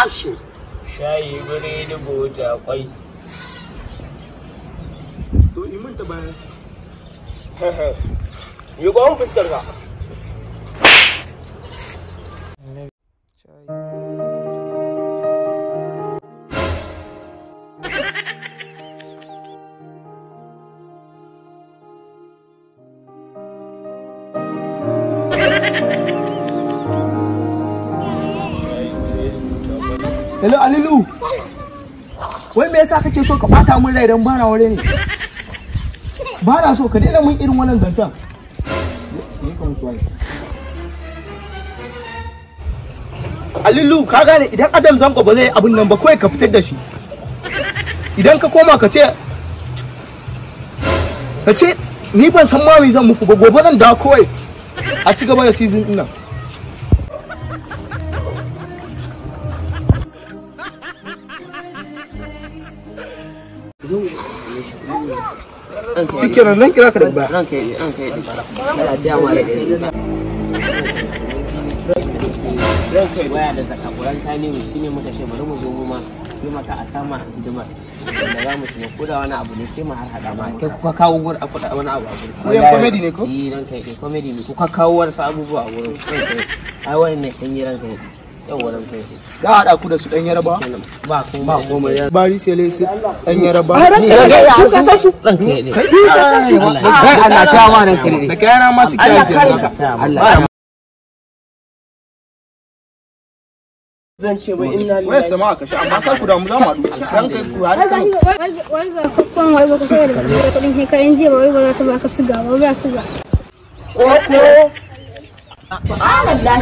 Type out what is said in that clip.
Action. Shayi, biredi, bota, kwai. To imin ta bayan. Yi gwamn fuskar ka. Hello Alilu. Wai me yasa kake so ka bata min rai dan bana wure ne? Bana so ka daina mun irin wannan zancen. Ni kan so ai. Alilu ka gane idan Adam Zango ba zai abun nan ba kawai ka fitar da shi. Idan ka koma ka ce ni ban san ma me zan muku ba, gobe zan dawo kawai a ci gaba da season din nan. Shikenan nan kira ka da baya. Ranka yi. Ranka yi waya da zakakuran kane mu shine muka ce bari mu zo mu ma yi maka a sama a hidimar da za mu ci ko da wani abu ne sai mu har hada ma kai kuka kawo gurin akuda wani abu a gurin. Wayan comedy ne ko? Eh ranka yi comedy ne kuka kawo wasu abubuwa a gurin. Ai wannan sun yi ranka yi. Yawwa ranka yi. Za a haɗa ku da su ɗan Yaraba? Ba komai. Bari sele su ɗan Yaraba. Ranka yi. Ranka yi. Kai Allah ta ma ranka yi. Da kayana ma su Allah kiyaye kare ka. Allah. Zan ce bai inna Wai sama aka sha amma kar ku damu za mu haɗu. Zan kai ku har kan. Wai ga kwakwan wai baka sai da kuɗin shekaran jiya ba wai ba za ta baka siga ba ba siga. Ko ko. Subhanallah.